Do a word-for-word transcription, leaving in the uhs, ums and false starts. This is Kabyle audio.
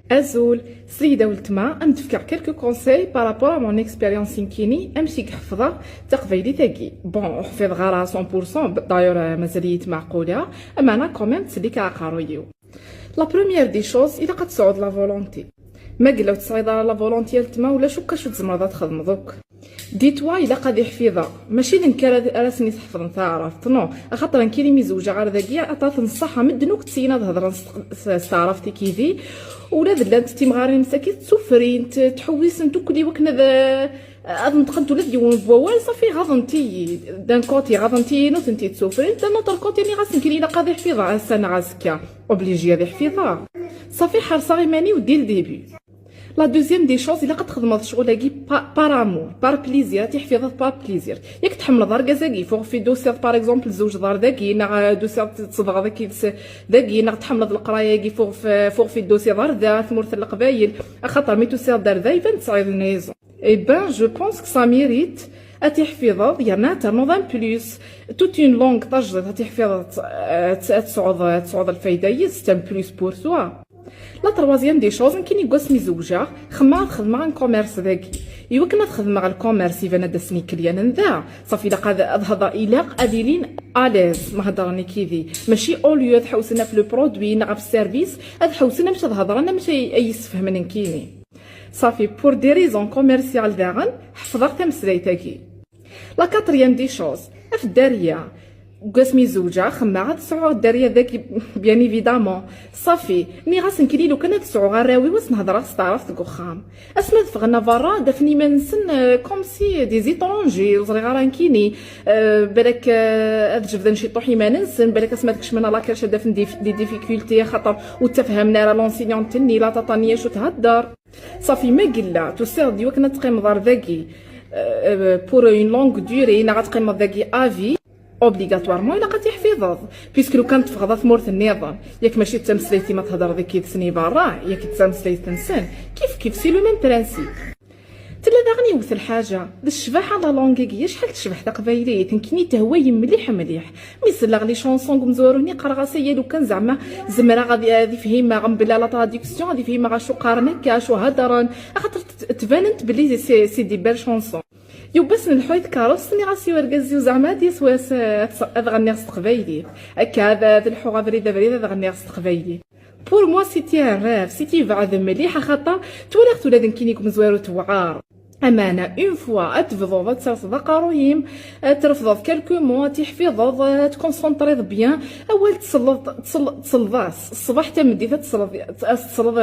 Azul, s leyda weltma, am d-fkeɣ quelques conseils par rapport à mon expérience nekkini, amek i ḥefḍeɣ taqbaylit-agi. Bon, ur ḥfiḍeɣ ara cent pour cent, d'ailleurs, euh, mazal-iyi-d meɛqula, ameɛna quand même, ttsellik aqerruy-iw. La première des choses, ilaq ad tesɛuḍ la volonté. Ma yella ur tesɛiḍ ara la volonté a weltma, ulac akk acu tzemreḍ ad txedmeḍ akk. Dis-toi, ilaq ad iḥfiḍeɣ. Mačči d nekk ara, ara sen-isḥefḍen taɛrabt, non. Axaṭer nekkini mi zewǧeɣ ar dagi, aṭas n ṣṣaḥa, medden akk tteyyen ad hedren s, s, s taɛrabt i k-idi. Ula d llant timɣarin msakit ttufrint, ttḥewwisent akk i wakken ad, ad neṭqent ula d yiwen n wawal, safi ɣaḍent-iyi. D'un côté, ɣaḍent-iyi nutenti ttufrint, d'un autre côté, nniɣ-asen nekkini ilaq ad iḥfiḍeɣ ass-a neɣ azekka. Obligé ad iḥfiḍeɣ. Safi ḥerṣeɣ iman-iw dès le début. La deuxième des choses, ilaq ad txedmeḍ ccɣel-agi pa-, par amour, par plaisir, ad t-iḥfiḍeḍ par plaisir. Yak tḥemmleḍ argaz-agi, fuɣ fi d-tusiḍ, par exemple, tzewǧeḍ ar dagi, neɣ, euh, d-tusiḍ tettedɣeḍ akkid-s dagi, neɣ tḥemmleḍ leqraya-agi, fuɣ f-, fuɣ fi d-tusiḍ ar da, tmurt n Leqbayel, axaṭer mi tusiḍ-d ar da, iban tesɛiḍ une raison. Eh ben, je pense que ça mérite ad t-iḥfiḍeḍ, yerna ad ternuḍ un plus. Toute une langue tajdiṭ ad t-iḥfiḍeḍ, ad, ad tesɛuḍ, ad tesɛuḍ lfayda yis, c'est un plus pour toi. La troisième des choses, nekkini deg wasmi zewǧeɣ, xemmeɣ ad xedmeɣ un commerce dagi. Iwakken ad xedmeɣ lcommerce, iban ad d-asen ikelyanen da. Safi ilaq ad, ad hedreɣ, ilaq ad ilin à l'aise ma hedren yid-i. Mačči au lieu ad ḥewsen ɣef le produit neɣ ɣef service, ad ḥewsen amek ad hedren, amek ay, ay yessefhem nekkini. Safi, pour des raisons commerciales daɣen, ḥefḍeɣ tameslayt-agi. La quatrième des choses, af dderya. Deg wasmi zewǧeɣ, xemmeɣ ad sɛuɣ dderya dagi, bien évidemment. Safi, nniɣ-as nekkini lukan ad sɛuɣ arraw-iw, ad sen-hedreɣ s taɛrabt deg uxxam. Asmi ad ffɣen a berra, ad afen iman-nsen, euh, comme si des étrangers, ur ẓriɣ ara nekkini. Euh, balak, euh, ad jebden ciṭuḥ iman-nsen, balak asmi ad kecmen à la crèche ad afen des, des difficultés, axaṭer ur ttafhamen ara l'enseignante-nni, la tata-nni acu thedder. Safi, ma yella tusiḍ-d iwakken ad teqqimeḍ ar dagi, euh, pour une longue durée, neɣ ad teqqimeḍ dagi à vie, obligatoirement ilaq ad t-iḥfiḍeḍ, puisque lukan teffɣeḍ ar tmurt nniḍen, yak mačči d tameslayt-im ad thedreḍ akkid-sen i berra, yak d tameslayt-nsen, kif kif, c'est le même principe. Tella daɣen yiwet lḥaǧa, d ccbaḥa la langue-agi, acḥal tecbeḥ taqbaylit, nekkini tehwa-yi mliḥ mliḥ. Mi selleɣ les chansons deg umezwaru-nni, qqareɣ-as aya lukan zeɛma zemreɣ ad, ad ifhimeɣ mebla la traduction, ad ifhimeɣ acu qqaren akka, acu heddren, axaṭer t-, tbanent belli c'est, c'est des belles chansons. Yiwwas nleḥḥu i tkeṛṛust, nniɣ-as i urgaz-iw zeɛma ad yeswa s-, ad s-, ad ɣenniɣ s teqbaylit. Akka ad, ad lḥuɣ abrid abrid ad ɣenniɣ s teqbaylit. Pour moi, c'était un rêve, c'était yebɛed mliḥ, axaṭer twalaɣ-t ula d nekkini deg umezwaru tewɛer. Ameɛna, une fois ad tebduḍ ad terseḍ aqerruy-im, ad trefdeḍ quelques mots, ad tiḥfiḍeḍ, ad tkonsentriḍ bien, awal tselleḍ, tsell-, tselleḍ-as. Ṣṣbeḥ tameddit ad tesleḍ, ad tesleḍ,